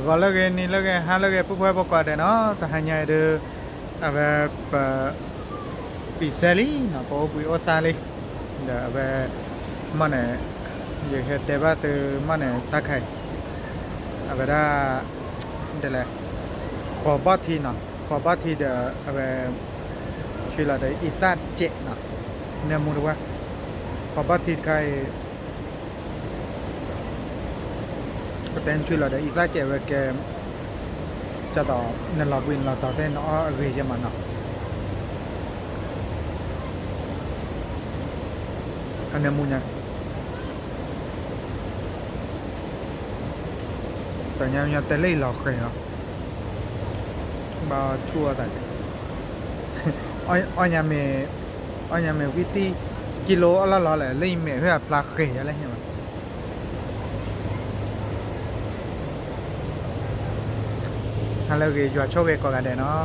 Ba lơ ghe ni lơ ghe ha lơ ghe pu phe ba kwa de no, ta ha nya de, a ve pa pi se li no, pa o bui o sa li. De a ve ma ne, ye he te ba se ma ne ta khai. A ve da de le. Kho ba thi no, kho ba thi de a ve chi la de i ta che no. Ne mu de wa. Kho ba thi khai. ກະແຕນຊ່ວຍລາວໄດ້ອີກຫຼາຍແຈເວແກມ ຈະຕໍ່ນັ້ນລາວວິນລາວຕໍ່ແຕນອໍອາເກຍມາເນາະ ອັນນີ້ໝູຍັງ ແຕ່ຍາມຍາມແຕ່ເລີຍລາວເຄີຍເນາະ ບາຊົ່ວຕາຍ ອ້ອຍ ອ້ອຍຍາເມ ອ້ອຍຍາເມວິຕີ ກິໂລລະລອແຫຼະ ເລີຍເມເພື່ອພລາເຄຍະແລະເຫັນບໍ່ Hello ເກ you are ໂຊເວກອກາແດເນາະ